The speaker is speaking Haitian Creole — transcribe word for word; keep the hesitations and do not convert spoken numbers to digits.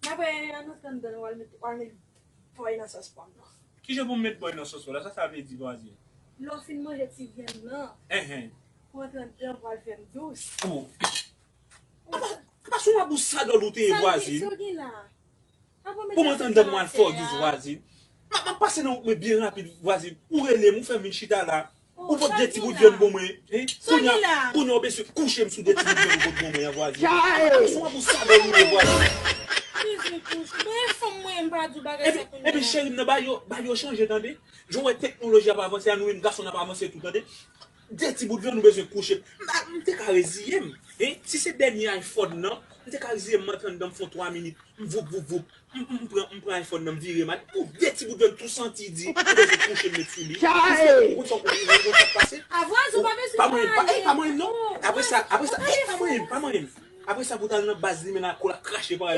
Apre, ann antre anndan, w al met, w al met bòy nan sòs pòm nan. Kijan pou m met bòy nan sòs la? Sa sa vle di, vwazin? Lè w fin manje ti vyann nan, enhen, pou antre anndan, pou al fè l dous. Oh. Apa, apa se yon abous sadòl ou te ye, vwazin? Sa w gen la? Pou m antre anndan, mwen al fè w dous, vwazin. M ap, m ap pase nan wout mwen byen rapid, vwazin. Ou rele m, ou fè m vin chita la. Ou pot de ti bout vyann ban mwen. Hein? Kounye a, kounye a, ou bezwen kouche m sou de ti bout vyann ou pot ban mwen an, vwazin. Apa se yon abous sadòl ou ye, vwazin? Bezwen kouche. Mwen fanm mwen, m pa di w bagay sa kounye a. Epi, epi cheri m nan, bagay yo, bagay yo chanje, tande. Jan w wè teknoloji ap avanse a, nou menm gason n ap avanse tou, tande. De ti bout vyann ou bezwen kouche m. M ta, m te ka reziye m. Hein? Si se dènye iPhone nan, m te ka reziye m, m antre anndan, m fè yon twa minit. M voup, voup, voup. M, m, m pran, m pran iPhone nan, m vire m al. Pou de ti bout vyann tou santi di, ou bezwen kouche m met sou li. Piske ou konn sa, ou konn sa k pase. Avwaz, ou pa bezwen pale. Pa manyen m, pa, eh, pa manyen m non. Apre sa, apre sa, eh, pa manyen m, pa manyen m. Apre sa, pou t al nan baz li, men nan kò l ap krache parèy.